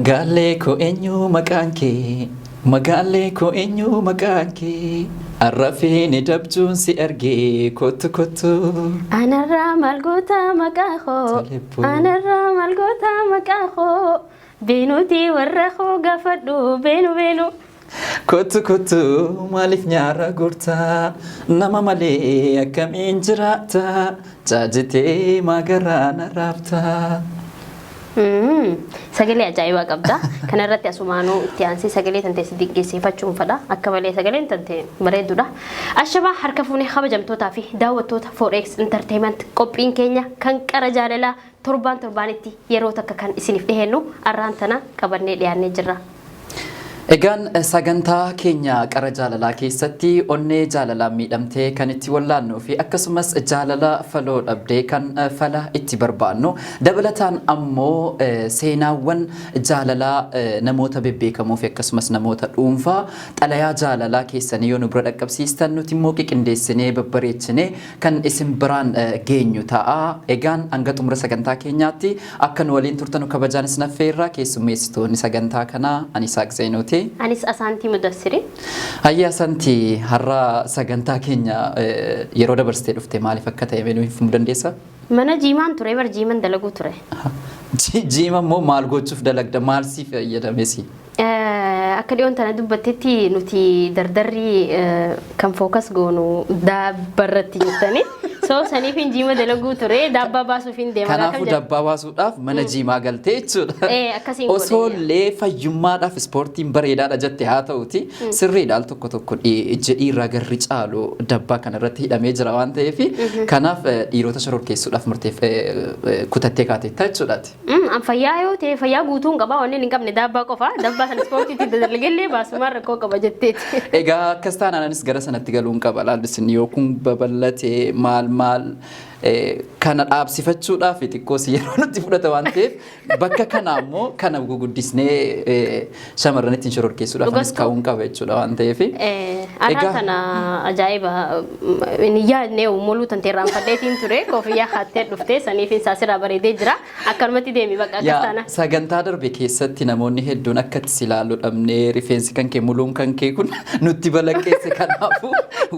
Magaalee koo eenyu maqaan kee? Magaalee koo eenyu maqaan kee? Arrafiini dabjuun si argee, kottu kottu. Anarraa maal goota maqaa koo? Tole. Anarraa maal goota maqaa koo? Beenuuti warra koo gaafadhu, beenu beenu. Kottu kottu, maaliif nyaara guurtaa? Nama malee akkamiin jiraata? Caajitee magaraa na raabtaa. Sagalee ajaa'ibaa qabda. Kana irratti asumaanuu itti aansee sagalee tantee si dinqisiifachuun fedha. Akka malee sagaleen tantee bareedduudha. Ashabaa, harka fuunee, kabajamtootaa fi daawwattoota 4X Entertainment, qophiin keenya kan Qara Jaalalaa torbaan torbaanitti yeroo takka kan isiniif dhiheennu arraan tana qabannee dhiyaannee jirra. Egaan sagantaa keenya Qara Jaalalaa keessatti onnee jaalalaan miidhamtee kan itti wallaannuu fi akkasumas jaalala faloo dhabdee kan fala itti barbaannu, dabalataan ammoo seenaawwan jaalalaa namoota bebbeekamoo fi akkasumas namoota dhuunfaa xalayaa jaalalaa keessanii yoo nu bira dhaqqabsiistan, nuti immoo qiqindeessinee babbareechinee kan isin biraan geenyu ta'a. Egaan hanga xumura sagantaa keenyaatti akka nu waliin turtanu kabajaan isin affeerra. Keessummeessitoonni sagantaa kanaa ani Isaaq Zeenuuti. Anis Asaantii Mudassiri. Hayya Asantii, har'a sagantaa keenya yeroo dabarsitee dhufte maaliif akka ta'e mee nu himuu dandeessaa? Mana jiimaan ture bar, jiiman dalaguu ture. Jiima immoo maal gochuuf dalagda? Maal si fayyadamesi? Akka dhiyoon tana dubbattetti, nuti dardarri kan focus goonu daabbarratti jettani. So saniif hin jiima dalaguu ture, daabbaa baasuuf hin deema. Kanaafuu dabbaa baasuudhaaf mana jiimaa galtee jechuudha. Eh, akkasiin godhe. Osoo illee fayyummaadhaaf ispoortiin bareedaadha jette haa ta'uti, sirriidha, al tokko tokko ija dhiirraa garri caalu dabbaa kanarratti hidhamee jira waan ta'eef, kanaaf dhiirota shororkeessuudhaaf murteef kutattee kaateetta jechuudhaati. An fayyaa yoo ta'e fayyaa guutuu hin qaba, wanni hin qabne daabbaa qofa. Dabbaa sana ispoortiitti dalagallee baasumaan rakkoo qaba jetteeti. Egaa akkas taanaan anis gara sanatti galuun qaba. Laallisin yoo kun babal'ate maal maal kana dhaabsifachuudhaaf xiqqoos yeroo nutti fudhata waan ta'eef, bakka kana ammoo kana guguddisnee shamarran ittiin shororkeessuudhaaf anis Dhugattuu. ka'uun qaba jechuudha waan ta'eef. Arraa tana ajaa'iba inni yaadne muluu tante irraanfadheetiin ture, koofiyyaa kaattee dhuftee saniif saasirraa bareedee jira. Akkanumatti deemi bakka akkas Yaa taana. Sagantaa darbe keessatti namoonni hedduun akka itti si ilaallu dhabnee, rifeensi kan kee muluun kan kee kun nutti balaqqeesse, kanaafuu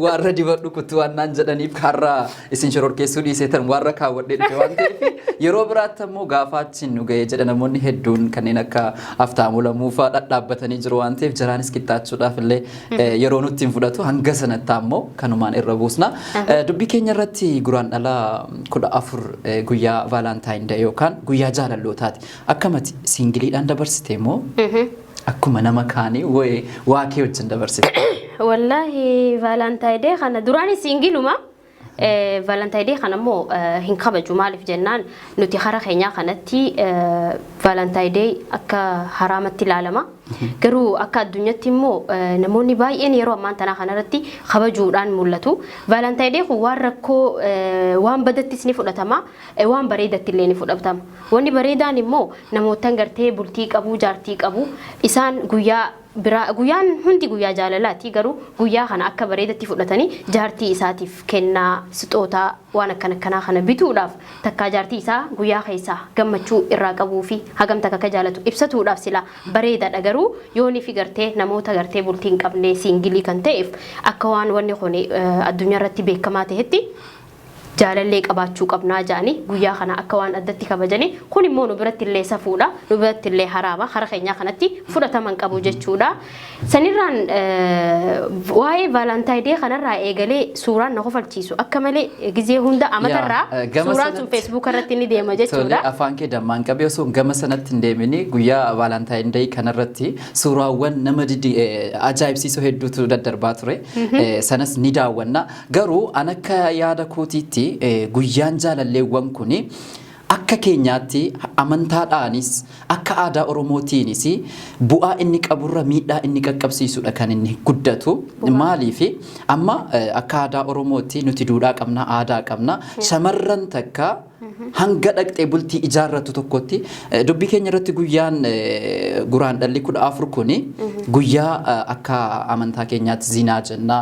warra dibadhu kutu waan naan jedhaniif, har'a isin shororkeessuu dhiiseetan warra kaawwadhee dhufe waan ta'eef, yeroo biraatti ammoo gaafa achiin nu ga'ee jedha namoonni hedduun kanneen akka Aftaamuu Lamuufaa dhadhaabbatanii jiru waan ta'eef, jaraanis qixxaachuudhaaf illee yeroo nutti hin fudhatu, hanga sanatti ammoo kanumaan irra buusna. Dubbii keenya irratti, guraan dhalaa 14 guyyaa Valentine Day yookaan guyyaa jaalallootaati. Akkamati, singleiidhaan dabarsite moo akkuma nama kaanii wayii waa kee wajjin dabarsite? Wallaahi, Valentine Day kana duraan singleuma. Valentine Day kana immoo hin kabaju. Maaliif jennaan, nuti hara keenyaa kanatti Valentine Day akka haraamatti ilaalama. Garuu akka addunyaatti immoo namoonni baay'een yeroo ammaan tanaa kanarratti kabajuudhaan mul'atu. Valentine Day kun waan rakkoo waan badattis ni fudhatama, waan bareedatti illee ni fudhatama. Wanni bareedaan immoo namootan gartee bultii qabu, jaartii qabu, isaan guyyaa biraa, guyyaan hundi guyyaa jaalalaati, garuu guyyaa kana akka bareedatti fudhatanii jaartii isaatiif kennaa sixootaa waan akkana akkanaa kana bituudhaaf, takkaa jaartii isaa guyyaa keessaa gammachuu irraa qabuu fi hagam takka akka jaalatu ibsatuudhaaf sila bareedaadha. Garuu yoonii fi gartee namoota gartee bultii hin qabne, single kan ta'eef, akka waan wanni kun addunyaa irratti beekamaa ta'etti jaalallee qabaachuu qabnaa jedhanii guyyaa kana akka waan addatti kabajanii, kun immoo nu biratti illee safuudha, nu biratti illee haraama, hara keenyaa kanatti fudhataman qabu jechuudha. Sanirraan waa'ee Valentine Day kanarraa eegalee suuraan na kofalchiisu akka malee gizee hunda amatarraa Gama suuraan sun Facebook irratti ni deema jechuudha. Tole, afaan kee dammaan qabee, osoo gama sanatti hin deemini, guyyaa Valentine Day kanarratti suuraawwan nama didi ajaa'ibsiisoo hedduutu daddarbaa ture. Sanas ni daawwanna. Garuu an akka yaada kootiitti guyyaan jaalalleewwan kuni akka keenyaatti amantaadhaanis akka aadaa Oromootiinis bu'aa inni qaburra miidhaa inni qaqqabsiisudha kan inni guddatu. Maaliif, amma akka aadaa Oromootti nuti duudhaa qabna, aadaa qabna. Shamarran takka hanga dhaqxee bultii ijaarrattu tokkotti, dubbii keenya irratti guyyaan guraan dhalli 14 kuni guyyaa akka amantaa keenyaatti zinaa jennaa,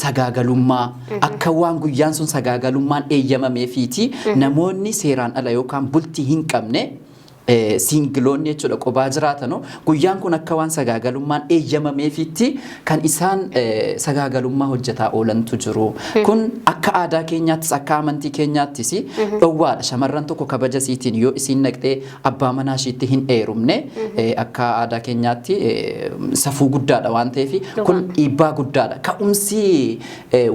sagaagalummaa, akka waan guyyaan sun sagaagalummaan eeyyamameefiiti namoonni seeraan ala yookaan bultii hin qabne Singleoonni jechuudha, qobaa jiraatanu, guyyaan kun akka waan sagaagalummaan eeyyamameefitti kan isaan sagaagalummaa hojjetaa oolantu jiru. Kun akka aadaa keenyaattis akka amantii keenyaattis dhowwaadha. Shamarran tokko kabaja isiitiin yoo isiin naqxee abbaa manaa ishiitti hin heerumne, akka aadaa keenyaatti safuu guddaadha waan ta'eef kun dhiibbaa guddaadha. Ka'umsi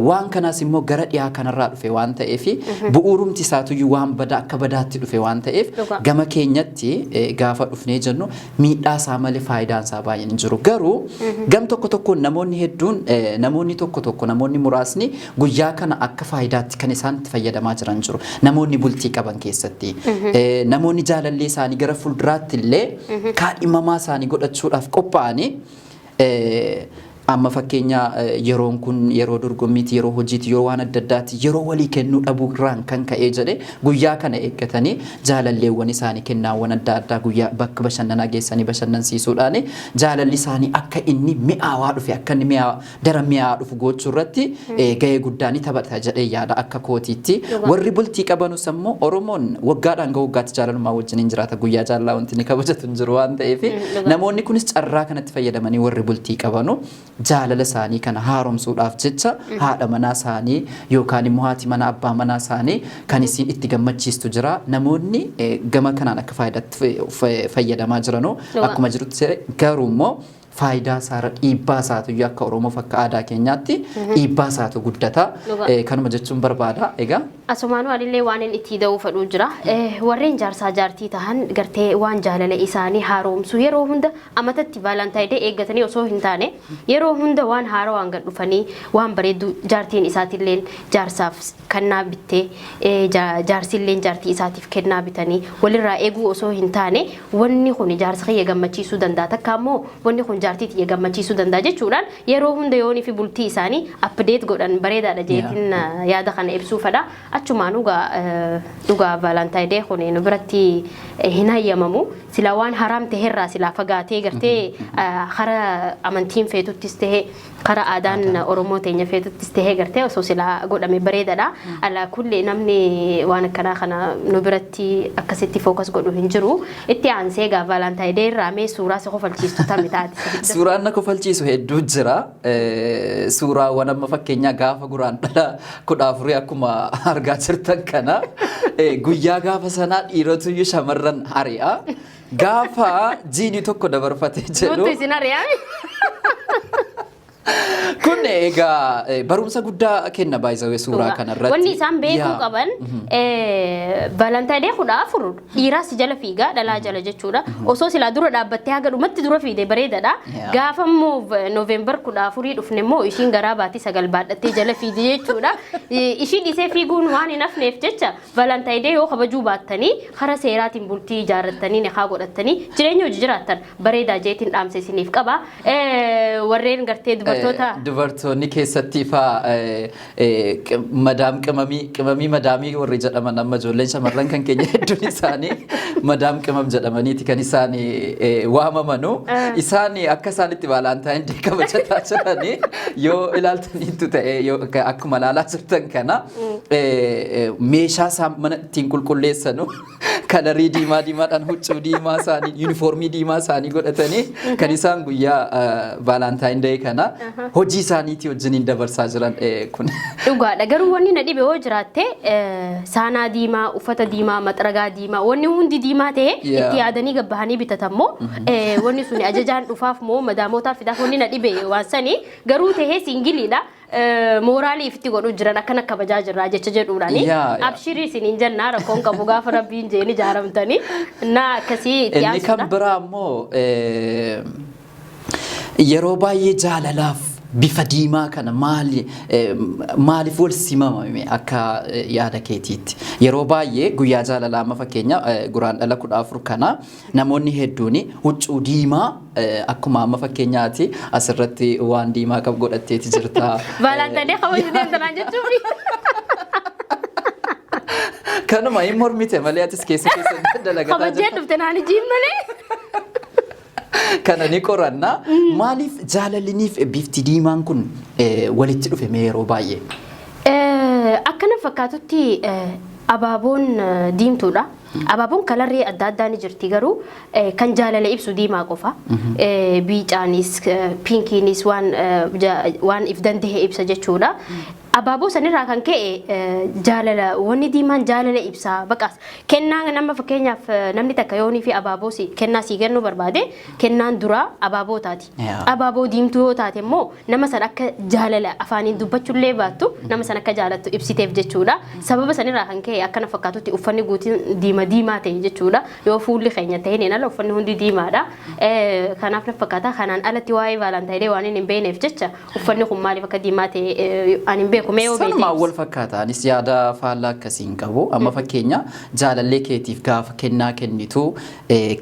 waan kanaas immoo gara dhiyaa kanarraa dhufe waan ta'eef, bu'uurumti isaatuyyuu waan badaa akka badaatti dhufe waan ta'eef, gama keenyatti gaafa dhufnee jennu miidhaa isaa malee faayidaan isaa baay'een hin jiru. Garuu gam tokko tokkoon namoonni hedduun, namoonni tokko tokko, namoonni muraasni guyyaa kana akka faayidaatti kan isaan itti fayyadamaa jiran jiru. Namoonni bultii qaban keessatti, namoonni jaalallee isaanii gara fuulduraatti illee kaadhimamaa isaanii godhachuudhaaf qophaa'anii, amma fakkeenya yeroon kun yeroo dorgommiiti, yeroo hojiiti, yeroo waan adda addaati, yeroo walii kennuu dhabuu irraan kan ka'ee jedhe guyyaa kana eeggatanii jaalalleewwan isaanii kennaawwan adda addaa guyyaa bakka bashannanaa geessanii bashannansiisuudhaan jaalalli isaanii akka inni mi'aawaa dhufe, akka inni mi'aa daran mi'aawaa dhufu gochuu irratti gahee guddaa ni taphata jedhee yaada akka kootiitti. Warri bultii qabanus ammoo Oromoon waggaadhaan gara waggaatti jaalalummaa wajjin hin jiraata, guyyaa jaalalaa wanti inni kabajatu hin jiru waan ta'eef, namoonni kunis carraa kanatti fayyadamanii warri bultii qabanu jaalala isaanii kana haaromsuudhaaf jecha haadha manaa isaanii yookaan immoo haati manaa abbaa manaa isaanii kan isiin itti gammachiistu jira. Namoonni gama kanaan akka faayidaatti fayyadamaa jiranu akkuma jirutti, garuu immoo faayidaa isaarra dhiibbaa isaatu iyyuu akka Oromoof akka aadaa keenyaatti dhiibbaa isaatu guddata. Kanuma jechuun barbaada. Egaa. Asumaanuu anillee waan inni itti da'uu fedhuu jira. Warreen jaarsaa jaartii tahan gartee waan jaalala isaanii haaromsu yeroo hunda amatatti Valentine Day eeggatanii osoo hin taane, yeroo hunda waan haarawaan gad dhufanii waan bareedduu jaartiin isaatilleen jaarsaaf kennaa bittee, jaarsilleen jaartii isaatiif kennaa bitanii walirraa eeguu osoo hin taane, wanni kun jaarsa kiyya gammachiisuu danda'a, takka ammoo wanni kun jaartii tiyya gammachiisuu danda'a jechuudhaan yeroo hunda yoonii fi bultii isaanii update godhan bareedaadha jeetiin yaada kana ibsuu fedha. Achumaan dhugaa Valentine Day kun nu biratti hin hayyamamu. Silaa waan haraam taherraa silaa fagaatee gartee kara amantiin feetuttis tahee kara aadaan Oromoo teenya feetuttis tahee gartee osoo silaa godhame bareedaadha. Alaa kulli namni waan akkanaa kana nu biratti akkasitti focus godhu hin jiru. Itti aansee egaa Valentine Day irraa mee suuraa si kofalchiistu tami taate? Suuraan na kofalchiisu hedduu jira. Suuraawwan amma fakkeenyaa gaafa Guraandhala 14 akkuma argaa jirtan kana guyyaa gaafa sanaa dhiirotuyyuu shamarran ari'a. Gaafa jiini tokko dabarfatee jedhu. Nutti isin ari'ame. Kun egaa barumsa guddaa kenna baay'isawee suuraa kanarratti. Wanni isaan beekuu qaban, Valentine Day 14 dhiiraas jala fiigaa dhalaa jala jechuudha. Osoo silaa dura dhaabbattee haga dhumatti dura fiide bareedaadha. Gaafa immoo November 14 dhufne immoo ishiin garaa baatii 9 baadhattee jala fiidi jechuudha. Ishii dhiisee fiiguun waan hin hafneef jecha Valentine Day yoo kabajuu baattanii karaa seeraatiin bultii ijaarrattanii nikaa godhattanii jireenya hojii jiraattan bareedaa jeetiin dhaamsa isiniif qaba. Warreen gartee dubartoota. Dubartoonni keessatti faa madaam qimamii, qimamii madaamii warri jedhaman, amma ijoolleen shamarran kan keenya hedduun isaanii madaam qimam jedhamaniiti kan isaan waamamanu. Isaan akka isaan itti Valentine Day kabajataa jiranii yoo ilaaltaniittu ta'e, yoo akkuma ilaalaa jirtan kana meeshaa isaan mana ittiin qulqulleessanu colorii diimaa diimaadhaan, huccuu diimaa isaanii, yuunifoormii diimaa isaanii godhatanii kan isaan guyyaa Valentine Day kana hojii isaaniitii wajjiniin dabarsaa jiran kun. Dhugaadha. Garuu wanni na dhibe yoo jiraatte, saanaa diimaa, uffata diimaa, maxaragaa diimaa, wanni hundi diimaa ta'e itti yaadanii gabbahanii bitatammoo wanni suni ajajaan dhufaaf moo madaamotaaf fidaaf? Wanni na dhibe waan sanii garuu tahee singleiidha. Moralii ifitti godhuu jiran akkana kabajaa jirraa jecha jedhuudhaani. Yaa, yaa. Abshirii isiniin jennaa, rakkoon qabu, gaafa Rabbiin jeeni ijaaramtanii na akkasii itti Inni kan aansuudha. biraa immoo yeroo baay'ee jaalalaaf bifa diimaa kana maali, maaliif wal simamame akka yaada keetiitti? Yeroo baay'ee guyyaa jaalalaa amma fakkeenya Guraandhala 14 kana namoonni hedduun huccuu diimaa, akkuma amma fakkeenyaati asirratti waan diimaa qabu godhatteeti jirta. Valentine Day kabajuu deemtanaan jechuufi. Kanuma hin mormite malee atis keessa keessa dalagataa Kabajee jirta. dhufte naan ijiin malee. Kana ni qoranna. Maaliif jaalaliniif bifti diimaan kun walitti dhufe mee yeroo baay'ee? Akkana fakkaatutti abaaboon diimtuudha. Abaaboon colorrii adda addaa ni jirti, garuu kan jaalala ibsu diimaa qofa. Biicaanis pinkiinis waan if danda'e ibsa jechuudha. Abaaboo sanirraa kan ka'e jaalala, wanni diimaan jaalala ibsa. Baqaas kennaa nama, fakkeenyaaf, namni takka yoonii fi abaaboo si kennaa sii kennuu barbaade, kennaan duraa abaaboo taati. Abaaboo diimtuu yoo taate immoo nama san akka jaalala afaaniin dubbachuullee baattu nama san akka jaalattu ibsiteef jechuudha. Sababa sanirraa kan ka'e akkana fakkaatutti uffanni guutiin diima diimaa ta'e jechuudha. Yoo fuulli keenya ta'een ala uffanni hundi diimaadha. Kanaaf na fakkaata, kanaan alatti waa'ee Valentine Day waan hin beekneef jecha uffanni kun maaliif akka diimaa ta'e ani hin beeku. Mee yoo beekte. Sanumaan wal fakkaata. Anis yaada faallaa akkasii hin qabu. Amma fakkeenya, jaalallee keetiif gaafa kennaa kennitu,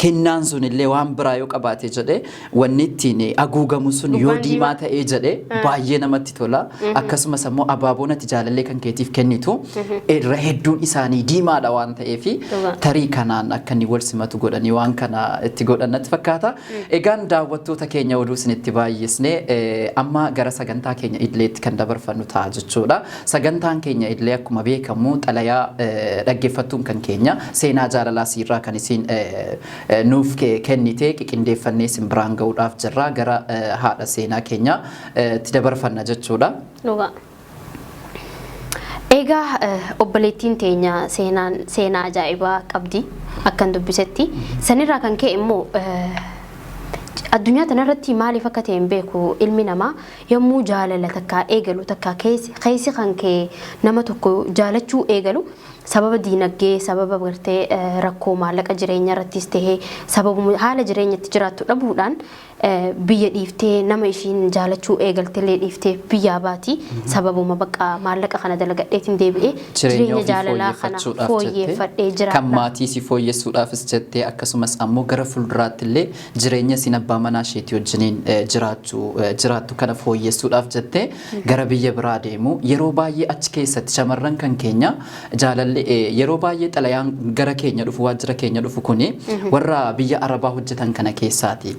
kennaan sun illee waan biraa yoo qabaate jedhe, wanni ittiin haguugamu sun yoo Gubbaan diimaa diimaa. ta'ee jedhe, baay'ee namatti tola. Akkasumas immoo abaaboon ati jaalallee kan keetiif kennitu irra hedduun isaanii diimaadha waan ta'eef, tarii kanaan akka inni wal simatu godhanii waan kana itti godhan natti fakkaata. Egaan daawwattoota keenya, oduu isinitti baay'isne, amma gara sagantaa keenya idileetti kan dabarfannu ta'a jechuudha. Sagantaan keenya idilee akkuma beekamu xalayaa dhaggeeffattuun kan keenya seenaa jaalalaa siirraa kan isin nuuf kennite qiqindeeffannee isin biraan ga'uudhaaf jirra, gara haadha seenaa keenya itti dabarfanna jechuudha. Dhugaa. Egaa obboleettiin teenya seenaan seenaa ajaa'ibaa qabdi akkan dubbisetti. Sanirraa kan ka'e immoo addunyaa tanarratti maaliif akka ta'e hin beeku, ilmi namaa yommuu jaalala takkaa eegalu, takkaa keessi kan ka'e nama tokko jaalachuu eegalu, sababa diinagdee, sababa gartee rakkoo maallaqa jireenya irrattis tahee, sababa haala jireenyatti jiraattu dhabuudhaan biyya dhiiftee, nama ishiin jaalachuu eegaltellee dhiiftee biyyaa baati. Sababuma bakka maallaqa kana dalagadheetiin deebi'ee jireenya ofii jaalalaa kana fooyyeffachuudhaaf fooyyeffadhee jettee, jiraadha. Kan maatii si fooyyessuudhaafis jettee, akkasumas ammoo gara fuulduraatti illee jireenya isin abbaa manaa isheetii wajjiniin jiraachuu jiraattu kana fooyyessuudhaaf jettee gara biyya biraa deemu. Yeroo baay'ee achi keessatti shamarran kan keenya jaalalli yeroo baay'ee xalayaan gara keenya dhufu, waajjira keenya dhufu kuni warra biyya arabaa hojjetan kana keessaati.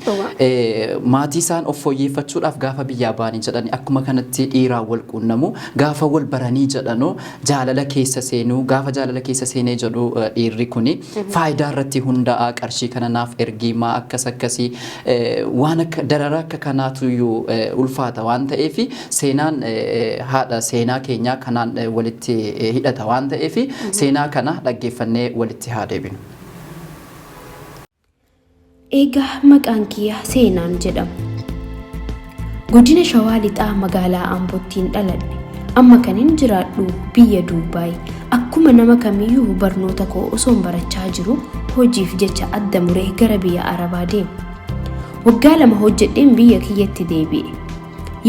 Maatii isaan of fooyyeffachuudhaaf gaafa biyyaa ba'anii jedhani akkuma kanatti dhiiraan wal quunnamu, gaafa wal baranii jedhanu jaalala keessa seenuu, gaafa jaalala keessa seenee jedhu dhiirri kuni faayidaa irratti hundaa'a, qarshii kana naaf ergii, maa akkas akkasii, waan akka darara akka kanaatu iyyuu ulfaata waan ta'eef, seenaan haadha seenaa keenyaa kanaan walitti hidhata waan ta'eef, seenaa kana dhaggeeffannee walitti haa deebinu. Egaa maqaan kiyya Seenaan jedhama. Godina Shawaa Lixaa magaalaa Ambottiin dhaladhe. Amma kanin jiraadhu biyya Duubaay. Akkuma nama kamiyyuu barnoota koo osoon barachaa jiru hojiif jecha adda muree gara biyya Arabaa deeme. Waggaa 2 hojjedheen biyya kiyyatti deebi'e.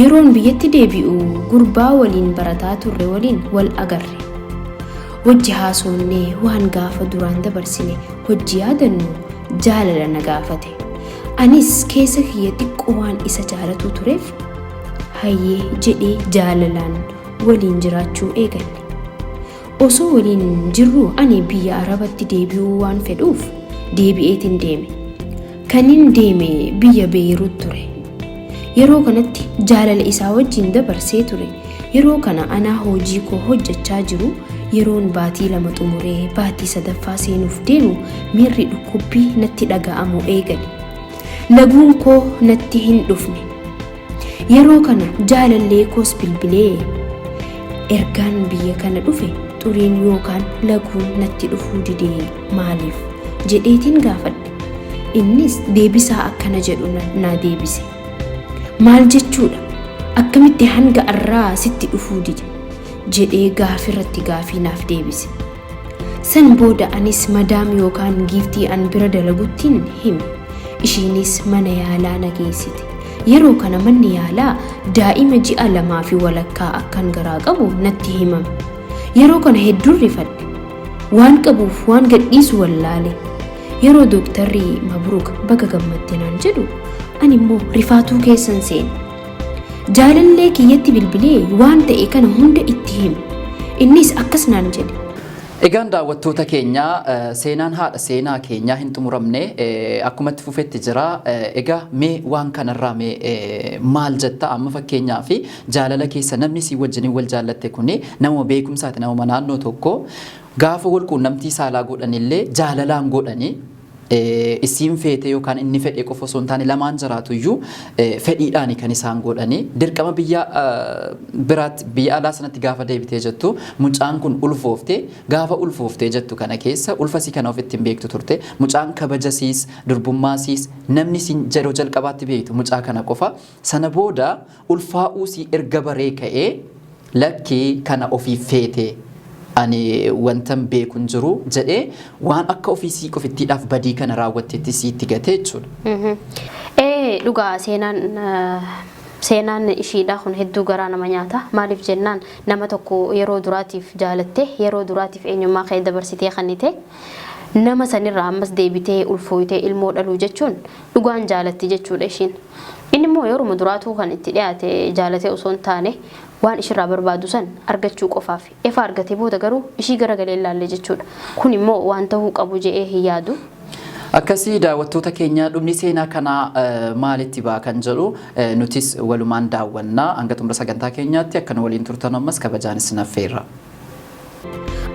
Yeroon biyyatti deebi'u gurbaa waliin barataa turre waliin wal agarre. Wajji haasofnee waan gaafa duraan dabarsine hojii yaadannu jaalala na gaafate. Anis keessa kiyya xiqqoo waan isa jaalatuu tureef hayyee jedhee jaalalaan waliin jiraachuu eegalle. Osoo waliin jirru ani biyya Arabatti deebi'uu waan fedhuuf deebi'eetiin deeme. Kanin deeme biyya Beeyruut ture. Yeroo kanatti jaalala isaa wajjin dabarsee ture. Yeroo kana anaa hojii koo hojjechaa jiru, yeroon baatii 2 xumuree baatii sadaffaa seenuuf deemu miirri dhukkubbii natti dhaga'amu eegale. Laguun koo natti hin dhufne. Yeroo kana jaalallee koos bilbilee, ergaan biyya kana dhufe xuriin yookaan laguun natti dhufuu didee maaliif jedheetiin gaafadhe. Innis deebisaa akkana jedhu naa deebise. Maal jechuudha? Akkamitti hanga arraa sitti dhufuu dide? Jedhee gaafirratti gaafii naaf deebise. San booda anis madaam yookaan giiftii an bira dalaguttiin hime. Ishiinis mana yaalaa na geessite. Yeroo kana manni yaalaa daa'ima ji'a 2.5 akkan garaa qabu natti himame. Yeroo kana hedduun rifadhe. Waan qabuuf waan gadhiisu wallaale. Yeroo dooktarri "Mabruuk, baga gammadde" naan jedhu ani immoo rifaatuu keessan seene. Jaalallee kiyyatti bilbilee waan ta'e kana hunda itti hime. Innis akkas naan jedhe. Egaan daawwattoota keenya, seenaan haadha seenaa keenyaa hin xumuramne, akkumatti fufetti jira. Egaa mee waan kanarraa mee maal jetta? Amma fakkeenyaa fi jaalala keessa namni si wajjin wal jaallatte kuni nama beekumsaati, nama naannoo tokko. Gaafa wal quunnamtii saalaa godhanillee jaalalaan godhanii, isiin feete yookaan inni fedhe qofa osoo hin taane, lamaan jiraatu iyyuu fedhiidhaan kan isaan godhanii. Dirqama biyya biraatti, biyya alaa sanatti gaafa deebitee jettu, mucaan kun ulfoofte. Gaafa ulfooftee jettu kana keessa ulfasii kana ofitti hin beektu turte. Mucaan kabajasiis, durbummaasiis, namni siin yeroo jalqabaatti beektu mucaa kana qofa. Sana booda ulfaa'uusii erga baree ka'ee, "Lakkii, kana ofii feete, ani wantan beeku hin jiru," jedhee waan akka ofiisii qofittiidhaaf badii kana raawwatteetti siitti gatee jechuudha. Ee, dhugaa, seenaan ishiidha kun hedduu garaa nama nyaata. Maaliif jennaan, nama tokko yeroo duraatiif jaalatte, yeroo duraatiif eenyummaa kee dabarsitee kennite, nama sanirraa ammas deebitee ulfooytee ilmoo dhaluu jechuun dhugaan jaalatti jechuudha ishiin. Inni immoo yeruma duraatuu kan itti dhiyaate jaalatee osoo hin taane, waan ishirraa barbaadu san argachuu qofaaf. Efa argatee booda garuu ishii garagalee ilaalle jechuudha. Kun immoo waan ta'uu qabu je'ee hin yaadu. Akkasii, daawwattoota keenya, dhumni seenaa kanaa maalitti ba'a kan jedhu nutis walumaan daawwannaa. Hanga xumura sagantaa keenyaatti akka nu waliin turtan ammas kabajaan isin affeerra.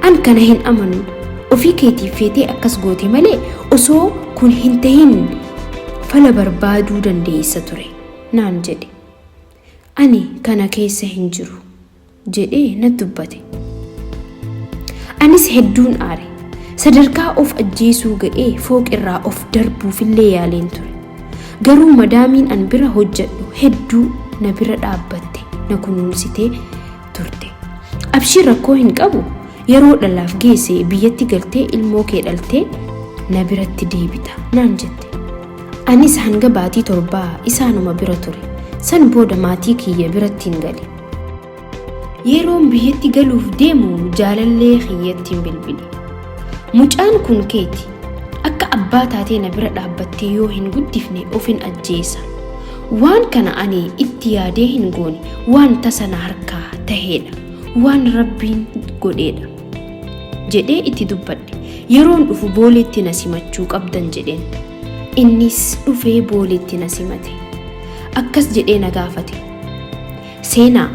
An kana hin amanu. Ofii keetiif feetee akkas goote malee, osoo kun hin tahin fala barbaaduu dandeessa ture, naan jedhe. "Ani kana keessa hin jiru," jedhee na dubbate. Anis hedduun aare. Sadarkaa of ajjeesuu ga'ee fooqirraa of darbuufillee yaaleen ture. Garuu madaamiin an bira hojjedhu hedduu na bira dhaabbatte, na kunuunsitee turte. "Abshii, rakkoo hin qabu. Yeroo dhalaaf geesse biyyatti galtee ilmoo kee dhaltee na biratti deebita," naan jette. Anis hanga baatii 7 isaanuma bira ture. San booda maatii kiyya biratti hin gale. Yeroon biyyatti galuuf deemu jaalallee kiyyattiin bilbile. "Mucaan kun keeti. Akka abbaa taatee na bira dhaabbattee yoo hin guddifne ofin ajjeesa. Waan kana ani itti yaadee hin goone, waan tasa na harkaa taheedha. Waan Rabbiin godheedha," jedhee itti dubbadhe. "Yeroon dhufu booleetti na simachuu qabdan," jedheen. Innis dhufee booleetti na simate. Akkas jedhee na gaafate. "Seenaa,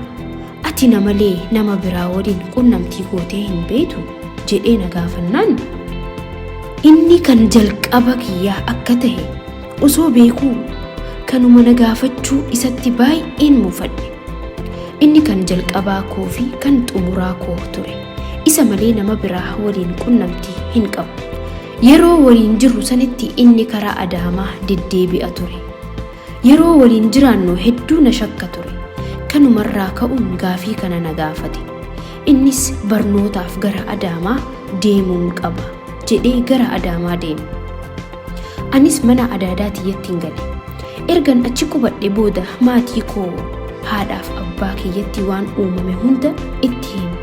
ati na malee nama biraa waliin qunnamtii gootee hin beektu?" jedhee na gaafannaan, inni kan jalqaba kiyyaa akka tahe osoo beekuu kanuma na gaafachuu isatti baay'een muufadhe. Inni kan jalqabaa koo fi kan xumuraa koo ture. Isa malee nama biraa waliin qunnamtii hin qabu. Yeroo waliin jirru sanitti inni karaa Adaamaa deddeebi'a ture. Yeroo waliin jiraannu hedduu na shakka ture. Kanumarraa ka'uun gaafii kana na gaafate. Innis barnootaaf gara Adaamaa deemuun qaba jedhee gara Adaamaa deeme. Anis mana adaadaa tiyyatti hin gale. Ergan achi qubadhe booda maatii koo, haadhaaf abbaa kiyyatti waan uumame hunda itti hime.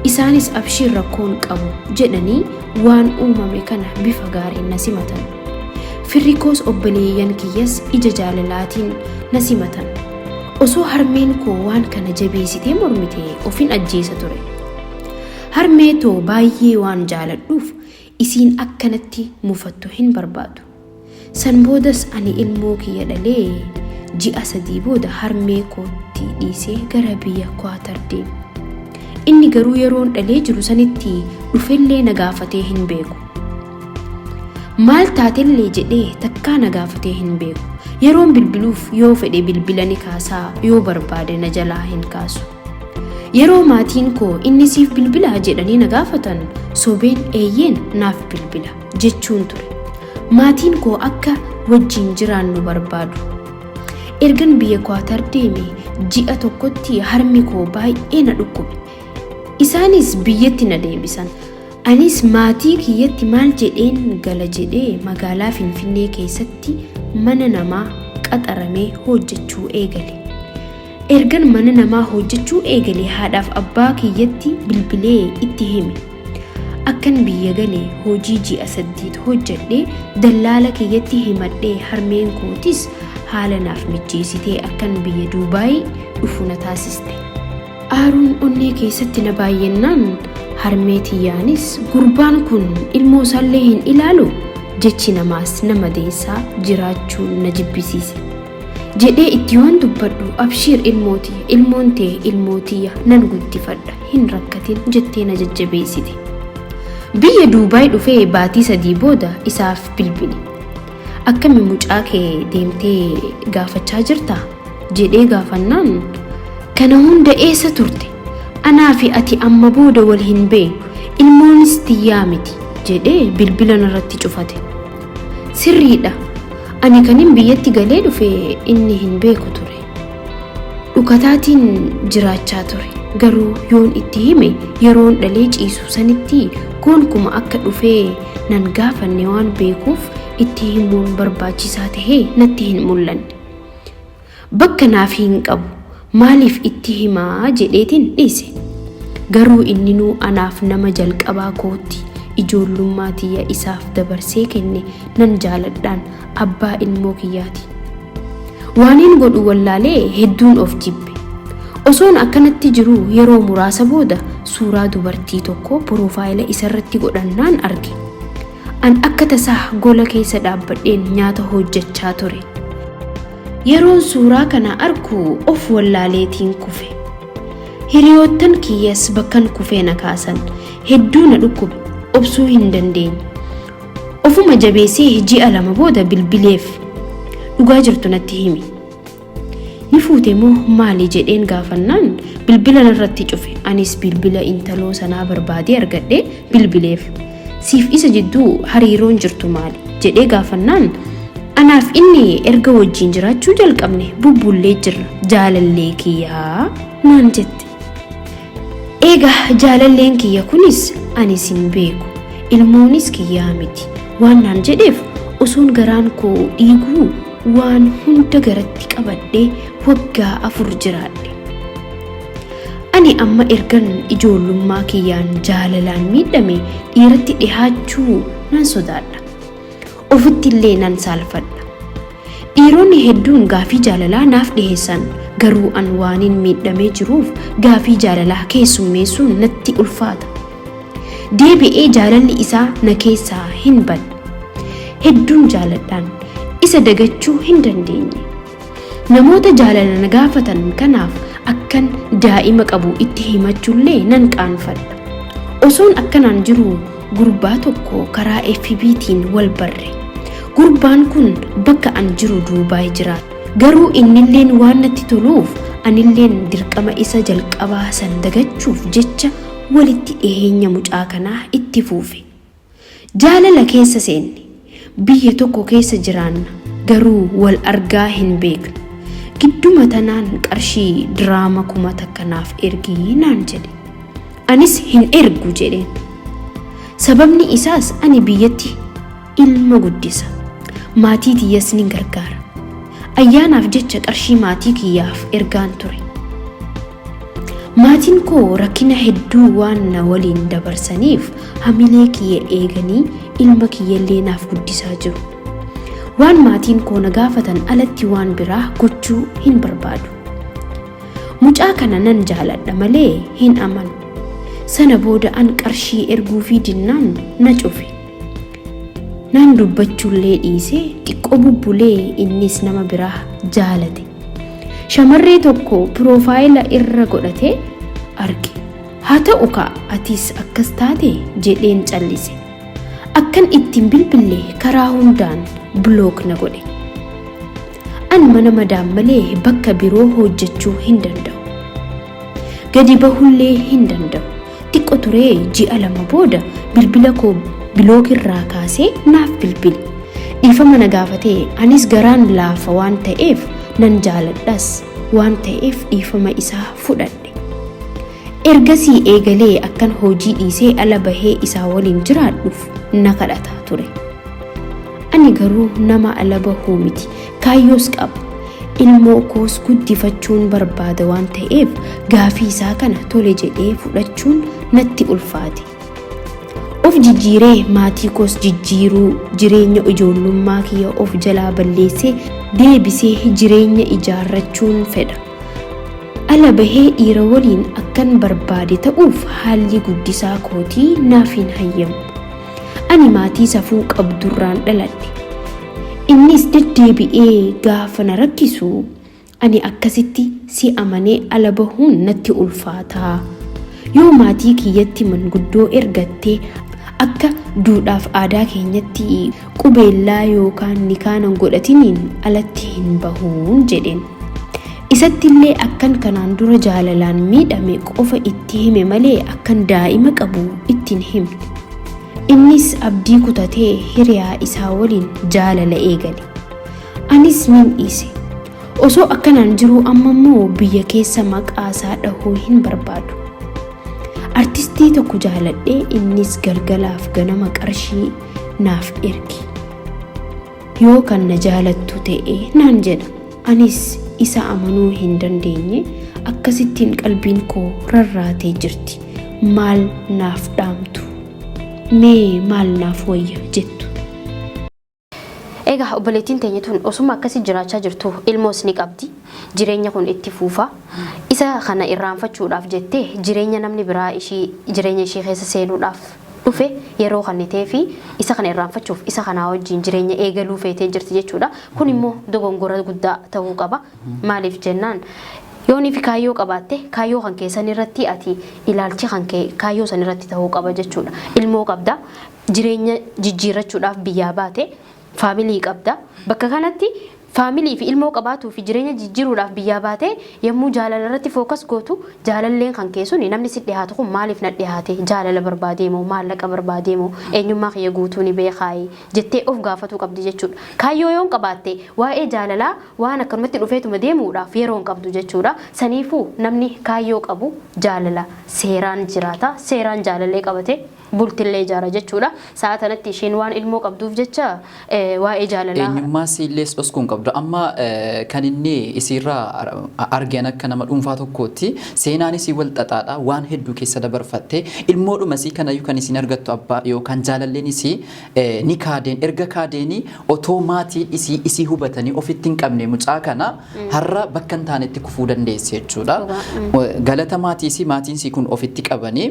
Isaanis "Abshiir, rakkoon qabu," jedhanii waan uumame kana bifa gaariin na simatan. Firri koos obboleeyyan kiyyas ija jaalalaatiin na simatan. Osoo harmeen koo waan kana jabeessitee mormite ofin ajjeesa ture. Harmee too baay'ee waan jaaladhuuf isiin akkanatti mufattu hin barbaadu. San boodas ani ilmoo kiyya dhalee ji'a 3 booda harmee kootti dhiisee gara biyya Kwaatar deeme. Inni garuu yeroon dhalee jiru sanitti dhufellee na gaafatee hin beeku. Maal taatellee jedhee takkaa na gaafatee hin beeku. Yeroon bilbiluuf yoo fedhe bilbila ni kaasaa, yoo barbaade na jalaa hin kaasu. Yeroo maatiin koo "Inni siif bilbilaa?" jedhanii na gaafatan, sobeen "Eeyyeen, naaf bilbila" jechuun ture. Maatiin koo akka wajjin jiraannu barbaadu. Ergan biyya Kwaatar deeme ji'a tokkotti harmi koo baay'ee na dhukkube. Isaanis biyyatti na deebisan. Anis maatii kiyyatti maal jedheen gala jedhee magaalaa Finfinnee keessatti mana namaa qaxaramee hojjechuu eegale. Ergan mana namaa hojjechuu eegale haadhaaf abbaa kiyyatti bilbilee itti hime. Akkan biyya gale, hojii ji'a 8 hojjedhee dallaala kiyyatti himadhee, harmeen kootis haala naaf mijjeessitee akkan biyya Duubaayii dhufu na taasiste. Aaruun onnee keessatti na baay'annaan harmee tiyyaanis, "Gurbaan kun ilmoo isaallee hin ilaalu?" Jechi namaas nama deessaa jiraachuun na jibbisiise. Jedhee itti yoon dubbadhu abshiir ilmoo tiyya, ilmoon tee ilmoo tiyya nan guddifadha hin rakkatin jettee na jajjabeessite. Biyya Duubaay dhufee baatii 3 booda isaaf bilbile. Akkami mucaa kee deemtee gaafachaa jirtaa? Jedhee gaafannaan kana hunda eessa turte? Anaa fi ati amma booda wal hin beeknu, ilmoonis tiyyaa miti jedhee bilbila narratti cufate. Sirriidha. Ani kanin biyyatti galee dhufe inni hin beeku ture. Dhukataatiin jiraachaa ture. Garuu yoon itti hime yeroon dhalee ciisu sanitti goonkuma akka dhufee nan gaafanne waan beekuuf itti himuun barbaachisaa tahee natti hin mul'anne. Bakka naaf hin qabu maaliif itti himaa jedheetiin dhiise. Garuu inninuu anaaf nama jalqabaa kootti ijoollummaa tiyya isaaf dabarsee kenne nan jaaladhaan abbaa ilmoo kiyyaati. Waaniin godhu wallaalee hedduun of jibbe. Osoon akkanatti jiruu yeroo muraasa booda suuraa dubartii tokko piroofaayila isarratti godhannaan arge. An akka tasaa gola keessa dhaabbadheen nyaata hojjechaa ture. Yeroon suuraa kana argu of wallaaleetiin kufe. Hiriyoottan kiyyas bakkan kufee na kaasan. Hedduu na dhukkube. Obsuu hin dandeenye. Ofuma jabeessee ji'a 2 booda bilbileef. Dhugaa jirtu natti himi. Ni fuute moo maali jedheen gaafannaan bilbila narratti cufe. Anis bilbila intaloo sanaa barbaadee argadhee bilbileef. Siif isa jidduu hariiroon jirtu maali? Jedhee gaafannaan anaaf inni erga wajjiin jiraachuu jalqabne bubbullee jirra jaalallee kiyyaa naan jette. Eega jaalalleen kiyya kunis ani sin beeku ilmoonis kiyyaa miti waan naan jedheef osoon garaan koo dhiiguu waan hunda garatti qabadhee waggaa 4 jiraadhe. Ani amma ergan ijoollummaa kiyyaan jaalalaan miidhame dhiiratti dhihaachuu nan sodaadha. Ofitti illee nan saalfadha. Dhiironni hedduun gaafii jaalalaa naaf dhiheessan garuu an waanin miidhamee jiruuf gaafii jaalalaa keessummeessuun natti ulfaata. Deebi'ee jaalalli isaa na keessaa hin badne. Hedduun jaaladhaan isa dagachuu hin dandeenye. Namoota jaalala na gaafatan kanaaf akkan daa'ima qabu itti himachuullee nan qaanfadha. Osoon akkanaan jiruu gurbaa tokko karaa fb tiin wal barre. Gurbaan kun bakka an jiru Duubaay jiraata. Garuu innilleen waan natti toluuf anilleen dirqama isa jalqabaa san dagachuuf jecha walitti dhiheenya mucaa kanaa itti fuufe. Jaalala keessa seenne. Biyya tokko keessa jiraanna garuu wal argaa hin beeknu. Gidduma tanaan qarshii diraama 1000 naaf ergi naan jedhe. Anis hin ergu jedheen. Sababni isaas ani biyyatti ilma guddisa. Maatii tiyyas nin gargaara. Ayyaanaaf jecha qarshii maatii kiyyaaf ergaan ture. Maatiin koo rakkina hedduu waan na waliin dabarsaniif hamilee kiyya eeganii ilma kiyyallee naaf guddisaa jiru. Waan maatiin koo na gaafatan alatti waan biraa gochuu hin barbaadu. Mucaa kana nan jaaladha malee hin amanu. Sana booda an qarshii erguufii dinnaan na cufe. Naan dubbachuullee dhiisee xiqqoo bubbulee innis nama biraa jaalate. Shamarree tokko piroofaayila irra godhatee arge. Haa ta'u kaa atis akkas taate jedheen callise. Akkan itti hin bilbille karaa hundaan block na godhe. An mana madaam malee bakka biroo hojjechuu hin danda'u. Gadi bahullee hin danda'u. Xiqqo turee ji'a 2 booda bilbila koo bilook irraa kaasee naaf bilbile. Dhiifama na gaafatee anis garaan laafa waan ta'eef nan jaaladhas waan ta'eef dhiifama isaa fudhadhe. Ergasii eegalee akkan hojii dhiisee ala bahee isaa waliin jiraadhuuf na kadhata ture. Ani garuu nama ala bahuu miti. Kaayyoos qaba. Ilmoo koos guddifachuun barbaada waan ta'eef gaafii isaa kana tole jedhee fudhachuun natti ulfaate. Of jijjiiree maatii koos jijjiiruu jireenya ijoollummaa kiyya of jalaa balleessee deebisee jireenya ijaarrachuun fedha. Ala bahee dhiira waliin akkan barbaade ta'uuf haalli guddisaa kootii naaf hin hayyamu. Ani maatii safuu qabdurraan dhaladhe. Innis deddeebi'ee gaafa na rakkisu ani akkasitti si amanee ala bahuun natti ulfaata. Yoo maatii kiyyatti manguddoo ergattee akka duudhaaf aadaa keenyatti qubeellaa yookaan nikaa nan godhatiniin alatti hin bahuun jedheen. Isattillee akkan kanaan dura jaalalaan miidhame qofa itti hime malee akkan daa'ima qabu itti hin himne. Innis abdii kutatee hiriyaa isaa waliin jaalala eegale. Anis nin dhiise. Osoo akkanaan jiruu amma immoo biyya keessa maqaasaa dhahuu hin barbaadu. Artistii tokko jaaladhee innis galgalaaf ganama qarshii naaf ergi. Yoo kan na jaalattu ta'e naan jedha. Anis isa amanuu hin dandeenye akkasittiin qalbiin koo rarraatee jirti. Maal naaf dhaamtu? Mee maal naaf wayya jettu? Egaa obboleettiin teenya tun osuma akkasi jiraachaa jirtu ilmoos ni qabdi. Jireenya kun itti fuufa. Isa kana irraanfachuudhaaf jettee jireenya namni biraa ishii jireenya ishii keessa seenuudhaaf dhufe yeroo kennitee fi isa kana irraanfachuuf isa kanaa wajjin jireenya eegaluu feetee jirti jechuudha. Kun immoo dogongora guddaa ta'uu qaba. Maaliif jennaan yoonii fi kaayyoo qabaatte kaayyoo kan keessan irratti ati ilaalchi kan kee kaayyoo san irratti ta'uu qaba jechuudha. Ilmoo qabda jireenya jijjiirrachuudhaaf biyyaa baate family qabda. Bakka kanatti family fi ilmoo qabaatuu fi jireenya jijjiiruudhaaf biyyaa baate yommuu jaalala irratti focus gootu jaalalleen kan keessuni namni si dhiyaatu kun maaliif na dhiyaate jaalala barbaadee moo maallaqa barbaadee moo eenyummaa kiyya guutuu ni beekaayi jettee of gaafatuu qabdi jechuudha. Kaayyoo yoon qabaatte waa'ee jaalalaa waan akkanumatti dhufeetuma deemuudhaaf yeroo hin qabdu jechuudha. Saniifuu namni kaayyoo qabu jaalala seeraan jiraata. Seeraan jaalallee qabate bultillee ijaara jechuudha. Sa'a tanatti isheen waan ilmoo qabduuf jecha waa'ee jaalalaa. Eenyummaa siillees dhoskuu hin qabdu. Amma kan inni isiirraa argan akka nama dhuunfaa tokkootti seenaan isii wal xaxaadha. Waan hedduu keessa dabarfatte ilmoodhuma isii kanayyuu kan isiin argattu abbaa yookaan jaalalleen isii ni kaadeen erga kaadeenii otoo maatiin isii isii hubatanii ofitti hin qabne mucaa kana har'a bakka hin taanetti kufuu dandeessi jechuudha. Galata maatii isii maatiin isii kun ofitti qabanii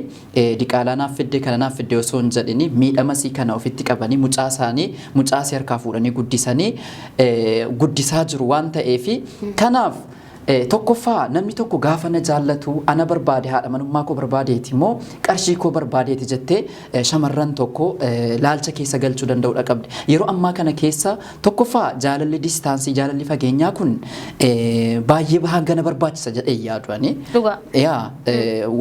diqaalaa naaf fidde kana naaf fidde osoo hin jedhini miidhama isii kana ofitti qabanii mucaa isaanii mucaa isii harkaa fuudhanii guddisanii guddisaa jiru waan ta'eefi kanaaf tokkoffaa namni tokko gaafa na jaallatu ana barbaade haadha manummaa koo barbaadeeti immoo qarshii koo barbaadeeti jettee shamarran tokko laalcha keessa galchuu danda'uudha qabdi. Yeroo ammaa kana keessa tokkoffaa jaalalli distance jaalalli fageenyaa kun baay'ee hangana barbaachisa jedhee yaadu ani. Yaa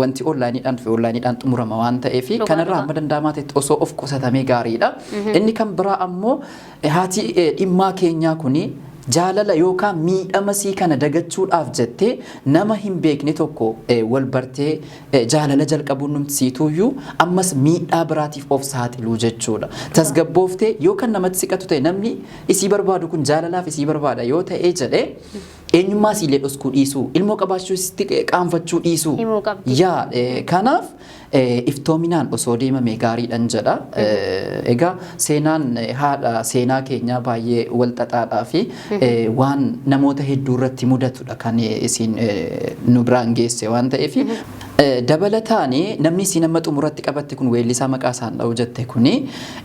wanti onlineiidhaan dhufe onlineiidhaan xumurama waan ta'eef kanarraa hamma danda'amaa ta'etti osoo of qusatamee gaariidha. Inni kan biraa ammoo haati dhimmaa keenyaa kuni jaalala yookaan miidhama sii kana dagachuudhaaf jettee nama hin beekne tokko wal bartee jaalala jalqabuun numti siituuyyuu ammas miidhaa biraatiif of saaxiluu jechuudha. Tasgabbooftee yoo kan namatti siqatu ta'e namni isii barbaadu kun jaalalaaf isii barbaada yoo ta'ee jedhee eenyummaa isiilee dhoskuu dhiisuu ilmoo qabaachuu isitti qaanfachuu dhiisuu. Himuu qabdi. Yaa kanaaf iftoominaan osoo deemame gaariidhan jedha. Egaa seenaan haadha seenaa keenyaa baay'ee wal xaxaadhaa fi waan namoota hedduu irratti mudatudha kan isiin nu biraan geesse waan ta'eef. Dabalataan namni isiin amma xumuratti qabatte kun weellisaa maqaa isaan dha'u jette kuni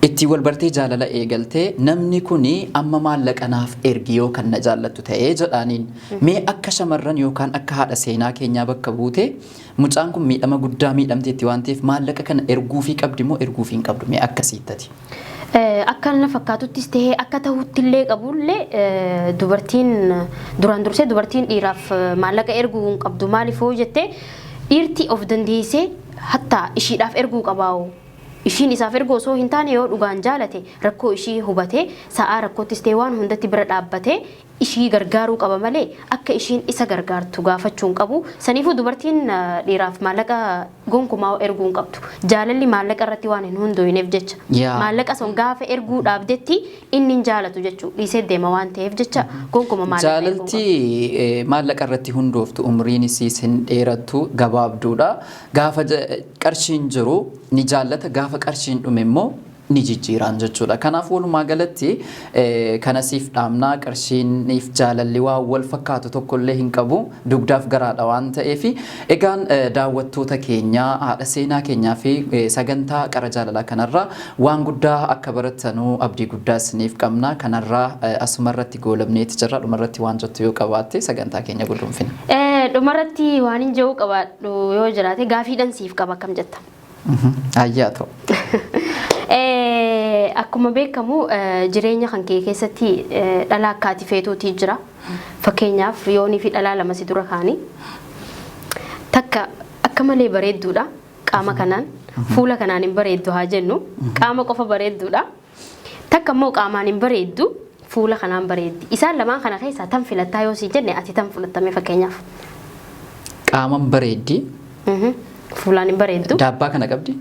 ittiin wal bartee jaalala eegaltee namni kuni amma maallaqa naaf ergi yoo kan na jaallattu ta'ee jedhaaniin mee akka shamarran yookaan akka haadha seenaa keenyaa bakka buute mucaan kun miidhama guddaa miidhamteetti waan ta'eef maallaqa kana erguufii qabdi moo erguufii hin qabdu mee akkasiittati. Akka na fakkaatuttis ta'ee akka ta'utti illee qabullee dubartiin duraan dursee dubartiin dhiiraaf maallaqa erguu hin qabdu maaliif hoo jettee dhiirti of dandeessee hatta ishiidhaaf erguu qabaa'u. Ishiin isaaf erguu osoo hin taane yoo dhugaan jaalate rakkoo ishii hubatee sa'aa rakkoottis ta'e waan hundatti bira dhaabbatee ishii gargaaruu qaba malee akka ishiin isa gargaartu gaafachuu hin qabu. Saniifuu dubartiin dhiiraaf maallaqa gonkumaa erguu hin qabdu. Jaalalli maallaqa irratti waan hin hundooyneef jecha. Maallaqa sun gaafa erguu dhaabdetti inni hin jaalatu jechuudha. Dhiisee deema waan ta'eef jecha gonkuma maallaqa erguu hin qabdu. Jaalalti maallaqa irratti hundooftu umriin isiis hin dheerattu gabaabduudha. Gaafa qarshiin jiru ni jaallata gaafa qarshiin dhume immoo ni jijjiiraan jechuudha. Kanaaf walumaa galatti kana siif dhaamnaa, qarshiiniif jaalalli waan wal fakkaatu tokkollee hin qabu, dugdaaf garaadha waan ta'eef. Egaan daawwattoota keenya, haadha seenaa keenyaa fi sagantaa qara jaalalaa kanarraa waan guddaa akka barattanuu abdii guddaa isiniif qabna. Kanarraa asumarratti goolabneeti jirra. Dhumarratti waan jettu yoo qabaatte sagantaa keenya guduunfina. Dhumarratti waan hin jiru qabaadhu yoo jiraate gaafiidhaan siif qaba, akkam jetta? Ayyaa ta'u. Akkuma beekamu jireenya kan kee keessatti dhala akka ati feetuuti jira. Fakkeenyaaf, yoonii fi dhalaa lama si dura kaanii, takka akka malee bareedduudha, qaama kanaan fuula kanaan hin bareeddu haa jennu, qaama qofa bareedduudha. Takka immoo qaamaan hin bareeddu, fuula kanaan bareeddi. Isaan lamaan kana keessaa tan filattaa yoo si jenne, ati tan filattame fakkeenyaaf? Qaaman bareeddi. Fuulaan hin bareeddu. Daabbaa kana qabdi?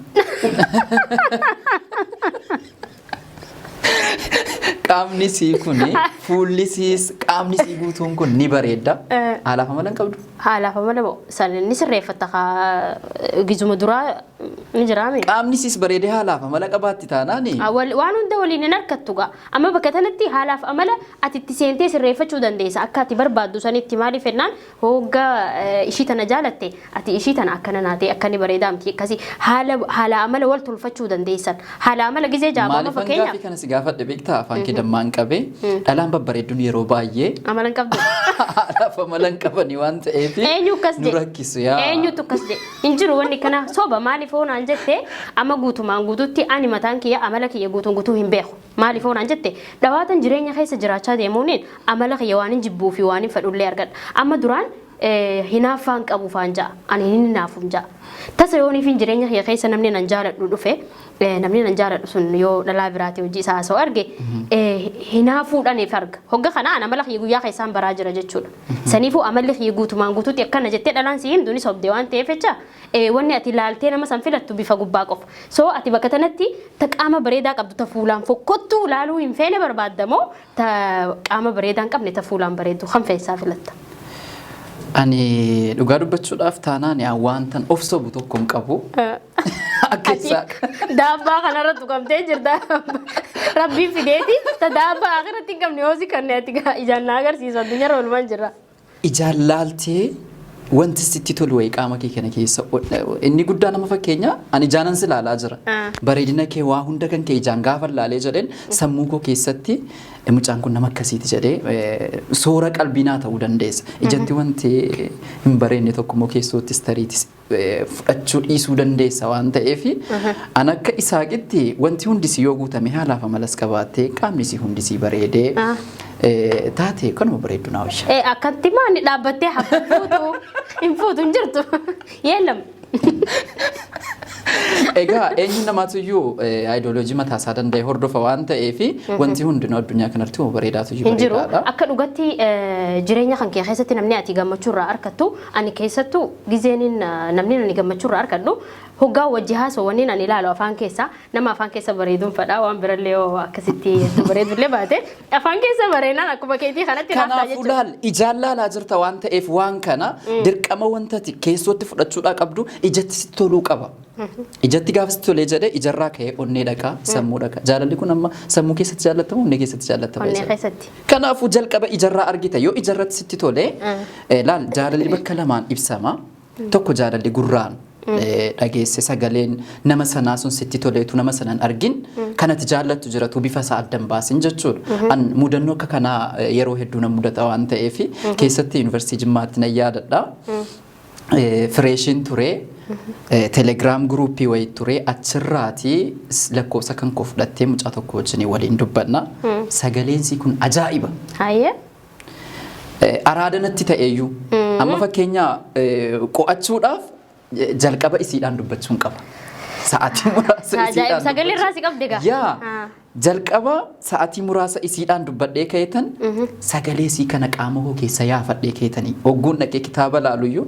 Qaamni sii kuni, fuulli siis, qaamni sii guutuun kun ni bareedda. Haalaaf amala hin qabdu. Haalaaf amala moo san ni sirreeffatta kaa, gizuma duraa ni jiraame. Qaamni siis bareedee haalaaf amala qabaatti taanaani. Waan hunda waliin hin harkattu gaa. Amma bakka kanatti haalaaf amala ati itti seentee sirreeffachuu dandeessa akka ati barbaaddu sanitti. Maaliif jennaan, hogga ishii tana jaalatte, ati ishii tana akkana naatee akka inni bareedaa miti, akkasii haala amala wal tolfachuu dandeessan. Haala amala gizee jaabama Maaliif fakkeenyaaf. Gaafii kana si gaafadhe beektaa? Afaan kee dammaan qabee, dhalaan babbareedduun yeroo baay'ee Amala hin qabdu. haalaaf amala hin qabanii waan ta'eef Eenyu akkas nu jedhe? rakkisu yaa. Eenyutu akkas jedhe? Hin jiru, wanni kana soba. Maaliif hoonaan jette, amma guutumaan guututti ani mataan kiyya amala kiyya guutuun guutuu hin beeku. Maaliif hoonaan jette, dhawaatan jireenya keessa jiraachaa deemuuniin amala kiyya waan hin jibbuu fi waan hin fedhullee argadha. Amma duraan hinaaffaan qabu faan ja'a. Ani hin hinaafuun ja'a. Tasa yooniif jireenya kiyya keessa namni nan jaaladhu dhufe, namni nan jaaladhu sun yoo dhalaa biraati hojii isaa haasa'u arge, hinaafuudhaan arga. Hogga kana an amala kiyya guyyaa keessaan baraa jira jechuudha. Saniifuu amalli kiyya guutumaan guutuutti akkana jettee dhalaan si himtu ni sobde waan ta'eef jecha, wanni ati laaltee nama san filattu bifa gubbaa qofa. So ati bakka tanatti ta qaama bareedaa qabdu, ta fuulaan fokkottuu laaluu hin feene barbaaddamoo, ta qaama bareedaa hin qabne, ta fuulaan bareeddu kan feessaa filatta? Ani dhugaa dubbachuudhaaf taanaan wantan of sobu tokko hin qabu. Akka isaa. Daabbaa kanarra tuqamtee jirta. Rabbiin fideeti ta daabbaa akhiratti hin qabne yoo si kanne ati ijaan na agarsiisu, addunyaarra oolmaan jirra. Ijaan laaltee wanti sitti tolu wayii qaama kee kana keessa inni guddaa nama, fakkeenya, ani ijaanan si ilaalaa jira. Bareedina kee, waa hunda kan kee ijaan gaafa laalee jedheen, sammuu koo keessatti mucaan kun nama akkasiiti jedhee soora qalbii naa ta'uu dandeessa. Ijatti wanti hin bareedne tokko immoo keessoottis tariitis fudhachuu dhiisuu dandeessa waan ta'eef, an akka Isaaqitti wanti hundisi yoo guutame, haalaaf amalas qabaattee, qaamni si hundisii bareedee taate, kanuma bareeddu naa wayya. Akkatti maani dhaabbattee hafta fuutu hin fuutu hin jirtu. Yeellam. Egaa eenyu namaatu iyyuu aayidooloojii mataa isaa danda'e hordofa waan ta'eef, wanti hundinuu addunyaa kanarratti uma bareedaatu iyyuu Hin jiru. bareedaadha. Akka dhugatti jireenya kan kee keessatti namni ati gammachuu irraa argattu, ani keessattuu gizeeniin namni ani gammachuu irraa argadhu hoggaa wajji haasoo, wanni ani ilaalu afaan keessa, nama afaan keessa bareeduun fadhaa. Waan birallee yoo akkasitti hedduu bareedullee baate, afaan keessa bareenaan akkuma keetii kanatti naaf ta'a Kanaafuu jechuudha. laal, ijaan laalaa jirta waan ta'eef, waan kana dirqama wanta ati keessootti fudhachuudhaa qabdu ijatti sitti toluu qaba. Ijatti gaafa sitti tolee jedhee, ijarraa ka'ee onnee dhaqaa, sammuu dhaqa. Jaalalli kun amma sammuu keessatti jaallattama, onnee keessatti jaallattama? Onnee jechuudha. keessatti. Kanaafuu jalqaba ijarraa argita. Yoo ijarratti sitti tolee, laal, jaalalli bakka lamaan ibsama. Tokko jaalalli gurraan dhageesse, sagaleen nama sanaa sun sitti toleetu, nama sanan argin kanati jaallattu jiratu, bifa isaa addan baasin jechuudha. An mudannoo akka kanaa yeroo hedduu na mudata waan ta'eef, keessatti yuunivarsiitii Jimmaatti nan yaadadha. Freshiin ture. Telegram groupii wayii ture, achirraati lakkoofsa kan koo fudhattee mucaa tokko wajjin waliin dubbanna. Sagaleen sii kun ajaa'iba. Hayyee. Araada natti ta'eyyuu. Amma fakkeenya qo'achuudhaaf jalqaba isiidhaan dubbachuun qaba. Sa'aatii muraasa Ajaa'ib, isiidhaan sagalee irraa dubbachuu. si qabde gaa. Yaa, jalqaba sa'aatii muraasa isiidhaan dubbadhee ka'eetan, sagalee isii kana qaama koo keessa yaafadhee keetanii, ogguun dhaqee kitaaba laaluyyuu,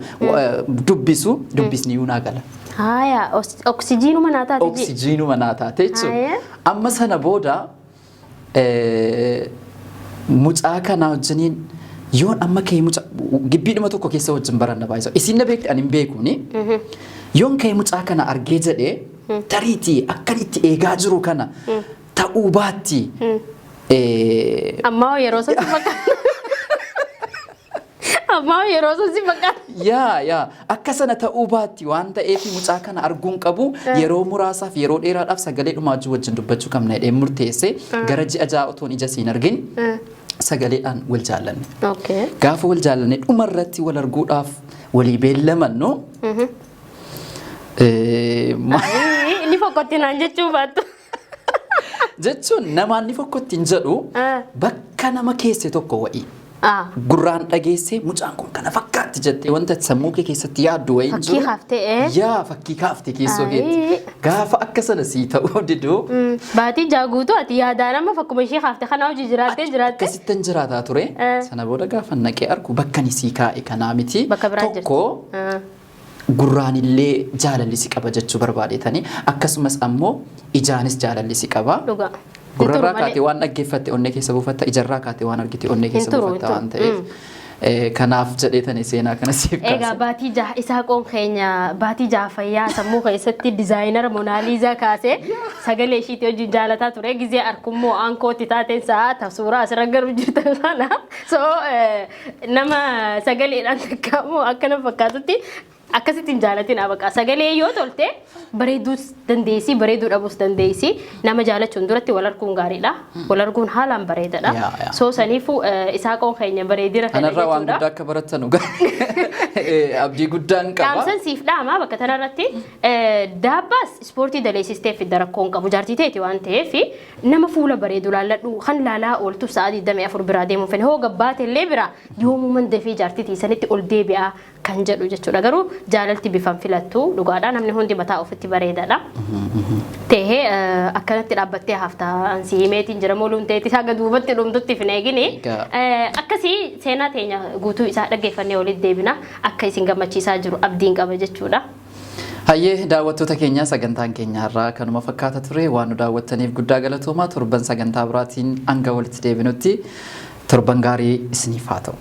dubbisu dubbisniyyuu naa gala. Haaya, oksijiinuma naa taate ji. Oksijiinuma naa taate jechuudha. Haaya. Amma sana booda mucaa kanaa wajjiniin yoon amma ka'ee, mucaa gibbiidhuma tokko keessa wajjin baranna baay'isa. Isin na beekti, ani hin beekuuni. Yoon ka'ee mucaa kana argee jedhee Tariitii akkan itti eegaa jiru kana ta'uu baatti. Ammaa yeroo san si fakkaata. Ammaa yeroo san si fakkaata. Yaa, akka sana ta'uu baatti waan ta'eef mucaa kana arguun qabu, yeroo muraasaaf, yeroo dheeraadhaaf sagalee dhumaa wajjin dubbachuu qabna jedhee murteesse. Gara ji'a 6 otoon ija siin argin sagaleedhaan wal jaallanne. Gaafa wal jaallanne dhumarratti wal arguudhaaf walii beellamannu Inni fokkotti naan jechuu baattu. Jechuun namaan ni fokkotti hin jedhu, bakka nama keesse tokko wa'ii. Gurraan dhageessee mucaan kun kana fakkaatti jettee wanta sammuu kee keessatti yaaddu wayii Fakkii kaaftee, eh? Yaa, fakkii kaafte keessoo keetti. Gaafa akka sana sii ta'uu diduu. Baatii 6 guutuu ati yaadaan amma fakkuma ishee kaafte kana hojii jiraattee jiraatte. Akkasittan jiraataa ture. Sana booda gaafa naqee argu bakka ni sii kaa'e kanaa miti. Bakka biraa jirti. Tokko gurraanillee jaalalli si qaba jechuu barbaadetanii, akkasumas ammoo ijaanis jaalalli si qaba. Dhugaa. Gurrarraa kaatee waan dhaggeeffatte onnee keessa buufatta, ijarraa kaatee waan argite onnee keessa Hin turu, buufatta hin waan turu. ta'eef. Kanaaf jedheetani seenaa kana siif Egaa kaase. baatii 6 isaa qoon keenya baatii 6 fayyaa sammuu keessatti designer Monaaliizaa kaasee sagalee ishiitii wajjin jaalataa ture. Gizee arkummoo aankootti taateen sa'a ta suuraa asirra garuu jirtan kana. So nama sagaleedhaan takka immoo akka nama fakkaatutti akkasitti hin jaalatin abaqa. Sagalee yoo tolte bareeduus dandeessi, bareeduu dhabuus dandeessi. Nama jaalachuun duratti wal arguun gaariidha. Wal arguun haalaan bareedadha. Yaa, yaa. So saniifuu isaa qoon keenya bareedina fedha Kanarraa waan jechuudha. guddaa akka barattanu abdii guddaan qaba. Dhaamsan siif dhaama bakka tanarratti, daabbaas ispoortii daleessistee fidda, rakkoon qabu jaartii teeti waan ta'eef nama fuula bareedu laalladhu kan laalaa ooltu sa'a 24 biraa deemuu fedhe hoo gabbaate illee bira yoomuman dafee jaartii tiisanitti ol deebi'aa kan jedhu jechuudha. Garuu jaalalti bifan filattu dhugaadha, namni hundi mataa ofitti bareedaadha. Tahee akkanatti dhaabbattee hafta ansi himeetiin jira moluun ta'eeti haga duubatti dhumtutti hin eegini. Egaa. Akkasii seenaa teenya guutuu isaa dhaggeeffannee walitti deebina, akka isin gammachiisaa jiru abdiin qaba jechuudha. Hayyee daawwattoota keenya, sagantaan keenya har'aa kanuma fakkaata ture. Waan nu daawwattaniif guddaa galatoomaa. Torban sagantaa biraatiin hanga walitti deebinutti torban gaarii isiniif haa ta'u.